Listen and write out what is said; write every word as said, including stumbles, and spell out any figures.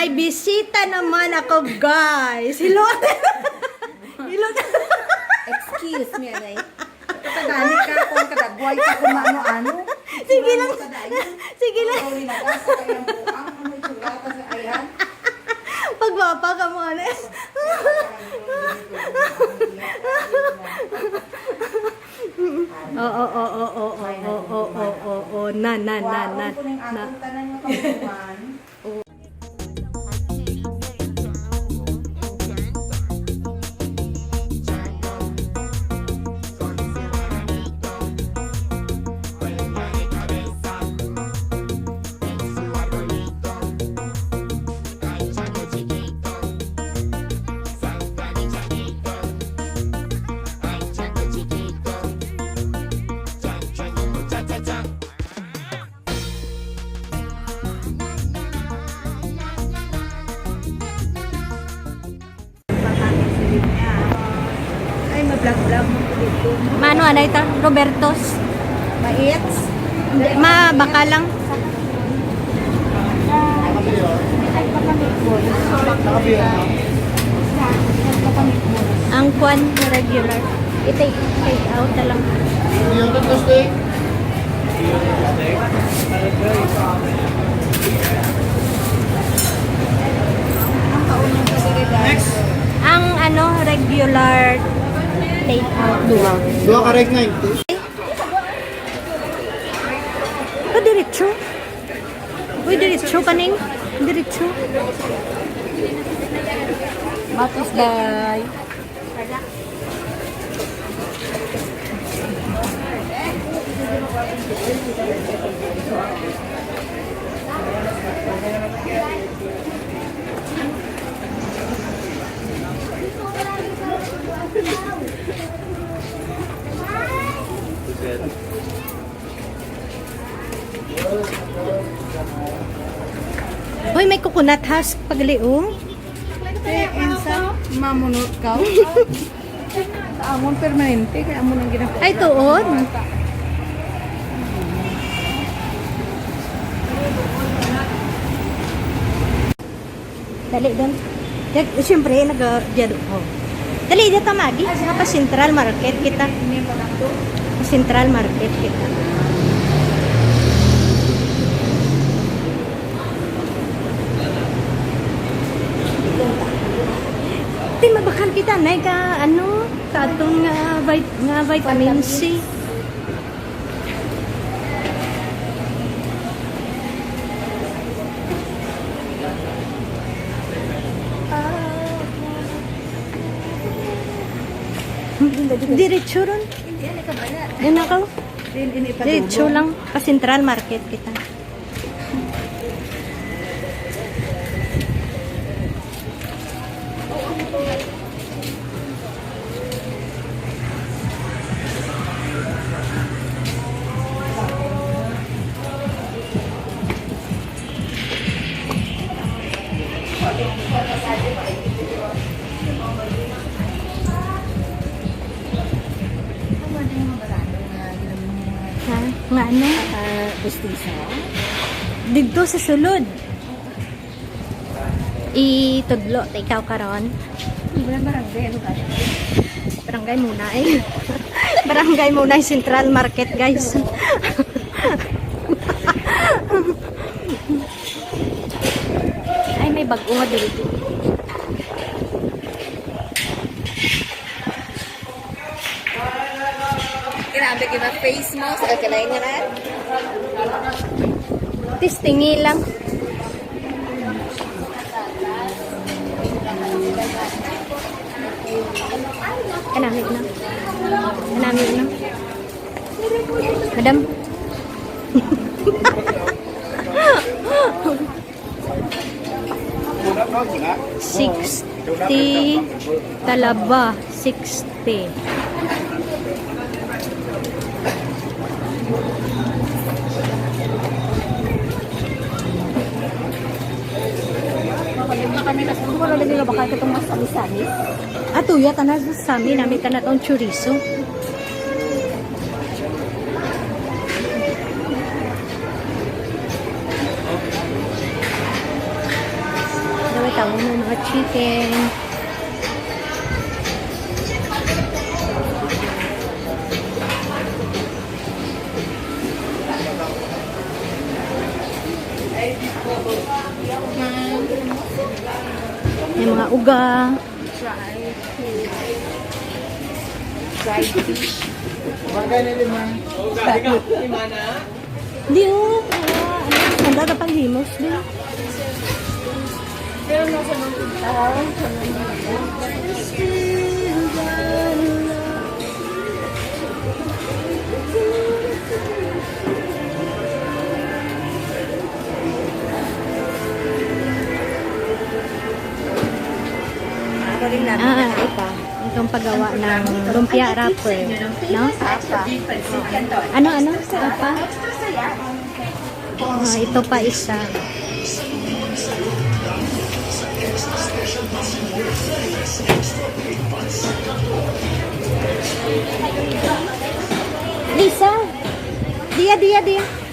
May bisita naman ako, guys. Hello. Hello. Excuse me, Aray. Katagani ka, kung kadagway ka, kung ano-ano. Sige lang. Sige lang. Ang ginagasa kay ang buang, ano yung sulatan sa ayan? Pagwapa ka mo, ano? Oo, oo, oo, oo, oo, oo, oo, oo, na, na, na, na, Kuhaon ko ning na. Akong tanan nga kabuuan. Ay, ma-vlog-vlog mo ko dito. Mano, anay ta? Roberto's. Mait? Ma, baka lang. Ang kwan, regular. I-take, take out na lang. Next. Ang ano, regular take out. Duha. Duha ka reg nga empty. Padiretso. Uy, diretso kaning. Diretso. Matos, day. Uy, may coconut husk pagliong. Eh, insa, mamunot ka. Amon permanente, kaya amo nang ginagawa. Ay, tuod. Dali, don. Kag, siyempre, nag-, diyan, oh. Dali, diyan ta, Magi. Napa Central Market kita. Central Market kita. Ti, mabakal kita, nay, ka, ano, ka aton nga vit-, nga vitamin C. Diretso ron. Hindi, ano ka ba na? Yan ako. Hindi, hindi pa. Diretso lang. Pa Central Market kita. Ha? Nga ano? Ah, bustiso? Didto sa sulod. Itudlo ta ikaw karon. Wala barangay, ano ba? Barangay Munay. Barangay Munay Central Market, guys. Ay, may bag-o nga diri. Grabe, di ba? Face mo sa kakalay nga na. Testingi lang. Kanami na. Kanami na. Madam. Sixty talaba, sixty. Mabalik na kami, tas wala na nila baka itong mas samis-samis. Ato, ya, tanan sa sami, nami tanan tong chorizo. Ano, mga chicken. May mga uga. Fried fish. Bagay na limang. Di, oh. Ah, ano, ang dada pang himos, di. Pero nasa nung tao, sa nung Ah, ito. Itong paggawa ng lumpia wrapper, no? Ano, ano? Apa? Ah, ito pa isa. Lisa! Dia, dia, dia!